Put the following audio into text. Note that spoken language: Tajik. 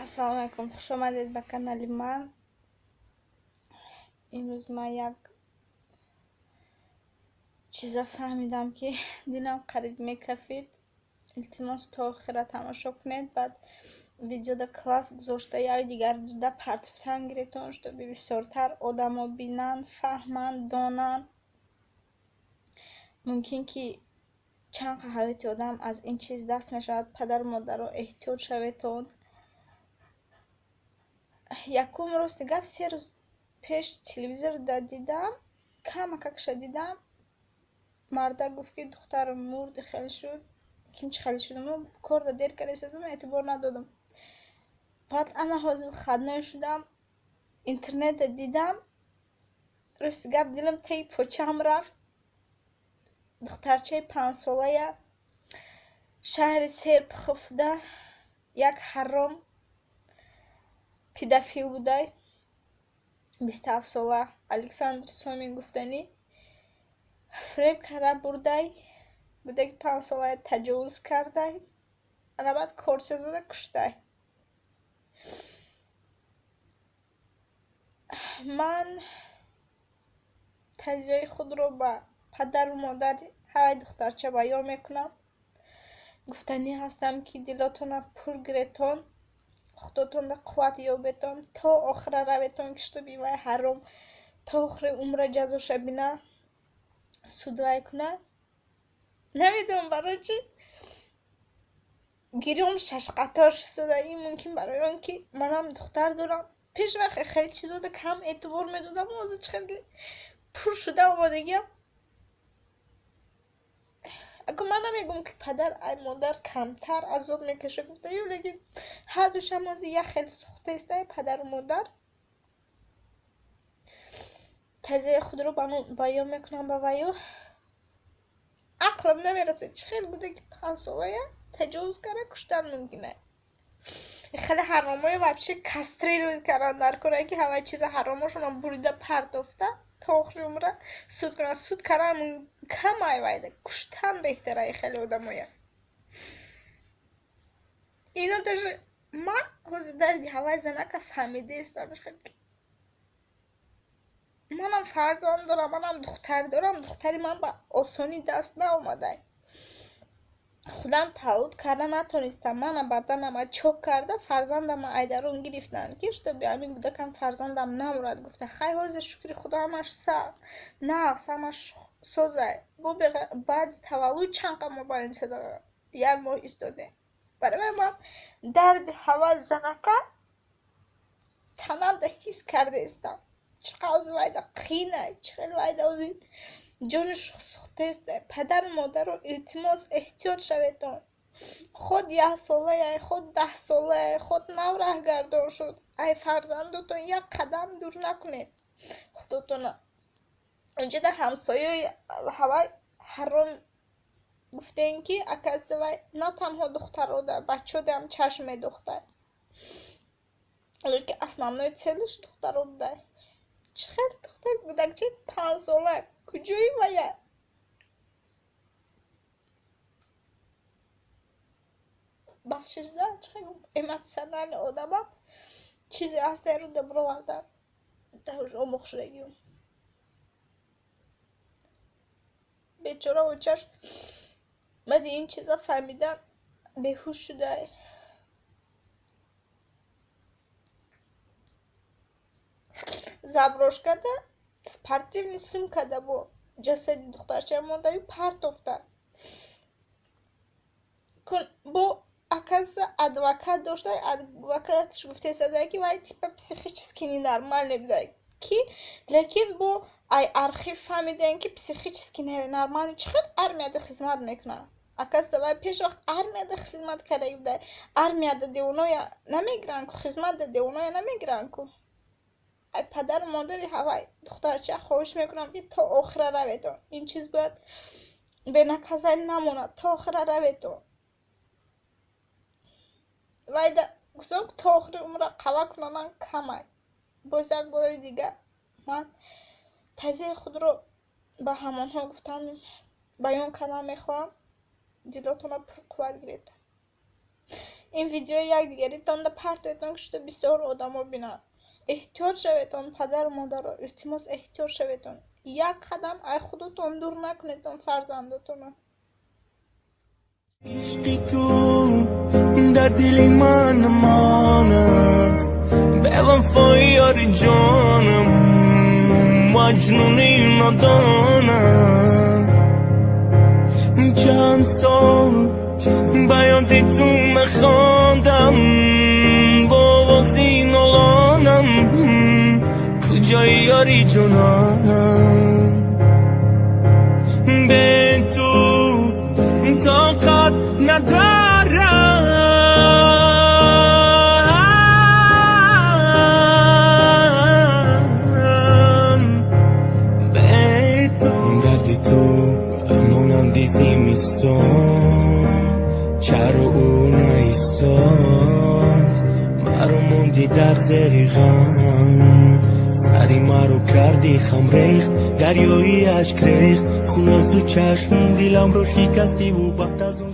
Ассалому алайкум, хуш омадед ба канали ман. Имрӯз ман як чиза фаҳмидам, ки дилам қариб мекафид. Илтимос, то охира тамошо кунед, баъд видеода класс гузошта як дигар дида партифтан гиретон, чтобы бисёртар одамо бинанд, фаҳманд, донанд. Мумкин ки чанд ҳаёти одам аз ин чиз даст мешавад. Падару модаро, эҳтиёт шаветон. Якум, рости гап, 3 рӯз пеш телевизорда дидам, камакакша дидам. Мардак гуфт, ки духтарам мурди, хеле шуд, ким чи хеле шудам, корда дер карда, эътибор надодам. Баъд ана ҳозир выходной шудам, интернетда дидам. Рости гап, дилам таи почаам рафт. Духтарчаи 5-солая шаҳри Серпуховда як ҳаром педофил будай, 27-сола, Александр Сомин гуфтанӣ, фиреб карда бурдай, будаки 5-солая таҷовуз кардай, ана баъд корча зада куштай. Ман таҷзияи худро ба падару модари ҳавай духтарча баён мекунам. Гуфтанӣ ҳастам, ки дилотона пур гиретон, худотонда қувват ёбетон, то охира раветон, ки чтобы вай ҳаром то охири умра ҷазоша бина, суд вай куна. Намедонам, барои чӣ гирём шашқатор шуда. Ин мумкин барои он ки манам духтар дорам. Пеш вақт хеле чизода кам эътибор медодам, ҳозир чӣ хеле пур шуда омадагиам. Ако ман намегӯм, ки падар ай модар камтар азоб мекашад гуфтаю, лекин ҳардушам ҳозир як хеле сӯхтаест, ай падару модар. Таҷзияи худро баён мекунам ба ваю. Ақлам намерасад, чӣ хел буда, ки 5-солая таҷовуз карда куштан мумкин аст. Хеле ҳаромои вообще кастрировать кардан дар кора, ки ҳамаи чиза ҳаромошонро бурида партофта, то охири умра суд кунанд. Суд кардан кам, ай вайда куштан беҳтар, ай хеле одамоя. Ино даже ман ҳозир дарди ҳавай занака фаҳмидаистам. Манам фарзанд дорам, манам духтар дорам. Духтари ман ба осонӣ даст наомадай, худам таваллуд карда натонистам. Мана баданама чок карда, фарзандама айдарон гирифтанд, ки чтобы ҳамин кӯдакам, фарзандам намурад гуфта. Хай, ҳозир, шукри худо, ҳамаш нағз, ҳамаш созай. Бо баъди таваллуд чанд қа мо больницада як моҳ истодем. Барои ман дарди ҳава занака танамда ҳис кардаистам, чӣ қадр вайда қийнай, чӣ хел вайда ҳозир ҷониш сӯхтаест. Падару модаро, илтимос, эҳтиёт шаветон. Худ 1-солая, худ 10-солая, худ нав раҳгардон шуд, ай фарзандотон як қадам дур накунед худотона. Унҷода ҳамсояи ҳавай ҳаром гуфтем, ки оказывается, вай на танҳо духтарода, бачаодам чашм медохтай, лекин основной цель ш духтаро будай. Чӣ хел духтар, кӯдакчаи 5-сола куҷои вая? Бахшишда, чӣ хел эмоциональный одамам, чизе ҳаст руда бировардан, омӯх шудагиам. Бечора очаш баъди ин чиза фаҳмидан беҳуш шудай. Заброшкада спортивный сумкада бо ҷасади духтарча мондаю партофта. Бо оказывается, адвокат дошта, адвокаташ гуфтаиста, ки вай типа психически ненормальный буда, ки лекин бо ай архив фаҳмидаем, ки психически ненормальный чӣ хел армияда хизмат мекунад. Оказывается, вай пеш вақт армияда хизмат кардаги буда. Армияда девоноя намегиранд ку, хизматда девоноя намегиранд ку. Ай падару модари ҳавай духтарча хоҳиш мекунам, ки то охира раветон. Ин чиз бояд бенаказание намонад, то охира раветон. Вайда гуфтам, то охири умра қава кунанам камай. Боз як бори дига ман таҷзияи худро ба ҳамонҳо гуфтан, баён кардан мехоҳам: дилотона пурқувват гиред. Ин видеои якдигаритонда партоедон, ки шуда бисёр одамо бинанд. Эҳтиёт шаветон, падару модаро, илтимос, эҳтиёт шаветон. Як қадам ай худотон дур накунедон фарзандотонро. Ишқи ту дар дили ман намонад, бевафои ёри ҷонам, маҷнуни нодонам. Чанд сол ба ёди ту мехондам, бо овози нолонам, куҷои ёри ҷонам? Бе ту тоқат надорам бе ту. Дарди ту монанди зимистон, чаро ӯ наистод? Маро монди дар зери ғам, сари маро кардӣ хам, рехт дарёи ашк, рехт хун аз ду чашм, диламро шикастиву баъд аз он.